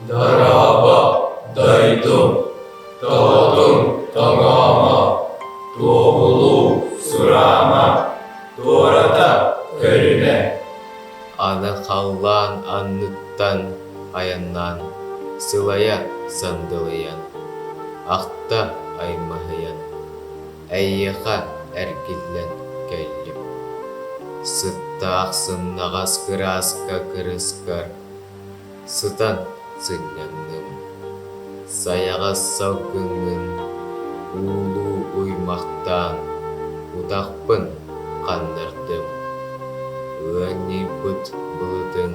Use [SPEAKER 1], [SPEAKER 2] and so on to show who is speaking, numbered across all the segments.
[SPEAKER 1] Дорообо, дойдум, тоҕотуҥ тоҥоомо, туоһулуу сураама, туората көрүмэ
[SPEAKER 2] Аны халлаан анныттан айаннаан, сылайа сандалыйан, ахта аймаһыйан, эйиэхэ эргиллэн кэллим. Сыттаах сымнаҕас кырааска кырыскар Сытан сынньанным, сайаҕас салгыҥҥын уулуу уймахтаан утахпын ханнардым, ыанньыйбыт былытыҥ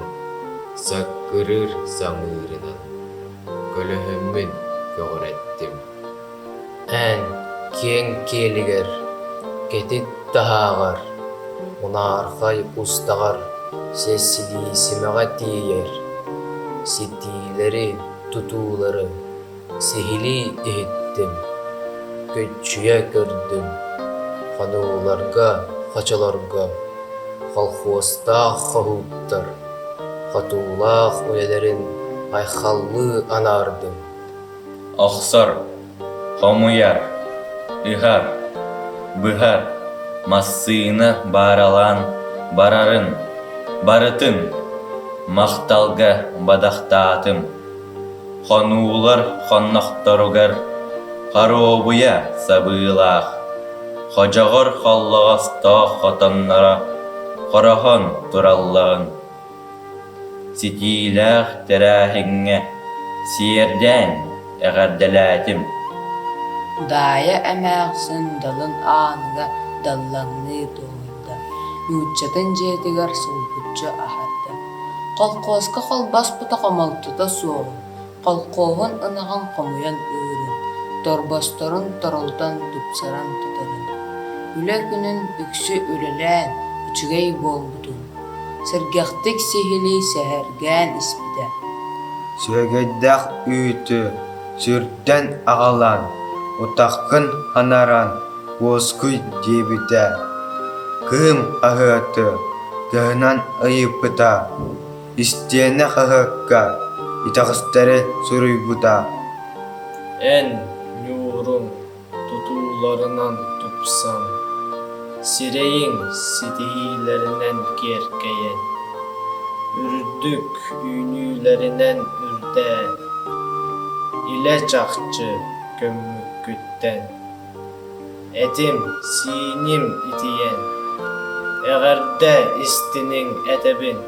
[SPEAKER 2] саккырыыр самыырынан көлөһөммүн көҕүрэттим
[SPEAKER 3] Эн киэҥ киэлигэр, кэтит таһааҕар, унаархай устаҕар сиэссилиисимэҕэ тиийэр, ситиилэри, тутуулары сиһилии иһиттим, көччүйэ көрдүм, хонууларга, хочолорго колхуостаах хоһууттар хотуулаах үлэлэрин айхаллыы анаардым
[SPEAKER 1] Охсор, хомуйар, ыһар, быһар, массыына бааралаан барарын, барытын махталга бадахтаатым. Хонуулар хоннохторугар хоруобуйа сабыылаах, ходьоҕор холлоҕостоох хотонноро хороһон туралларын Ситиилээх тэрээһиҥҥэ сиэрдээн эҕэрдэлээтим
[SPEAKER 4] Даайа эмээхсин далын ааныга даллаҥныы туһуйда, нууччатын дьиэтигэр сулбуччу аһарда. Колхуоска холбоспута хомолтото суоҕун, Колхоһун ынаҕын хомуйан ыырын, торбосторун торолутан тупсаран тутарын, үлэ күнүн үксү үлэлээн үчүгэй буолбутун, сэргэхтик сиһилии сэһэргээн испитэ.
[SPEAKER 5] Сүөгэйдээх үүтү сүртэн аҕалан, утаххын ханаран уоскуй диэбитэ, Кыым хаһыаты кыһынан ыйыппыта Истиэнэ хаһыакка итэҕэстэри суруйбута
[SPEAKER 6] Эн ньууруҥ тутууларынан тупсан, сирэйиҥ ситиһиилэринэн киэркэйэн, үрдүк үүнүүлэринэн үрдээн, илэ-чахчы көммүккүттэн Этим-сииним итийэн, эҕэрдэ истиниҥ этэбин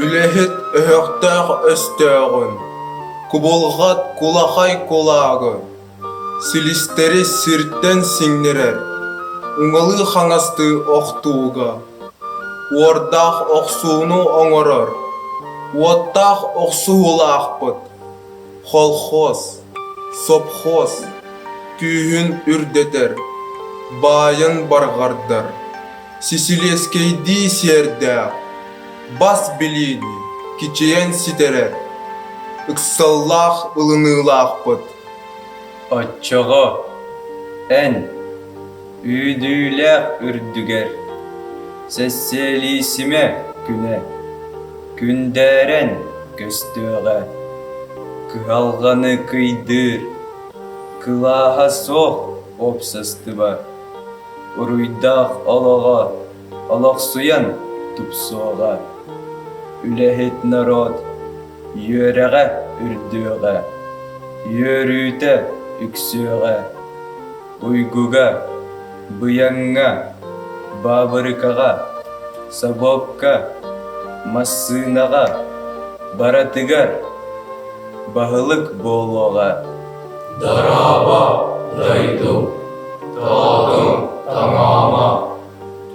[SPEAKER 7] Үлэһит өһөхтөөх өстөөҕүн, кубулҕат кулахай кулаагы, силистэри сиртэн сиҥнэрэр, уҥалыы-хаҥастыы охтууга, уордаах охсууну оҥорор, уоттаах охсуһуулаахпыт Колхоз, сопхуос күүһүн үрдэтэр, баайын барҕардар, сисилиэскэйдии сиэрдээх, бас билиини кичэйэн ситэрэр, ыксаллаах ылыныылаахпыт.
[SPEAKER 1] Оччоҕо эн Үүнүүлээх үрдүгэр Сэссиэлиисимэ күнэ Күндээрэн көстүөҕэ, Кыһалҕаны кыйдыыр, Кылааһа суох уопсастыба Уруйдаах олоҕо олохсуйан тупсуоҕа, Үлэһит норуот үөрэҕэ үрдүөҕэ, Үөрүүтэ үксүөҕэ Уйгуга, быйаҥҥа, баабырыкаҕа, собуокка, массыынаҕа барытыгар баһылык буолуоҕа.
[SPEAKER 2] Дорообо, дойдум, тоҕотуҥ тоҥоомо,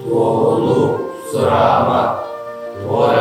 [SPEAKER 2] туоһулуу сураама, туората.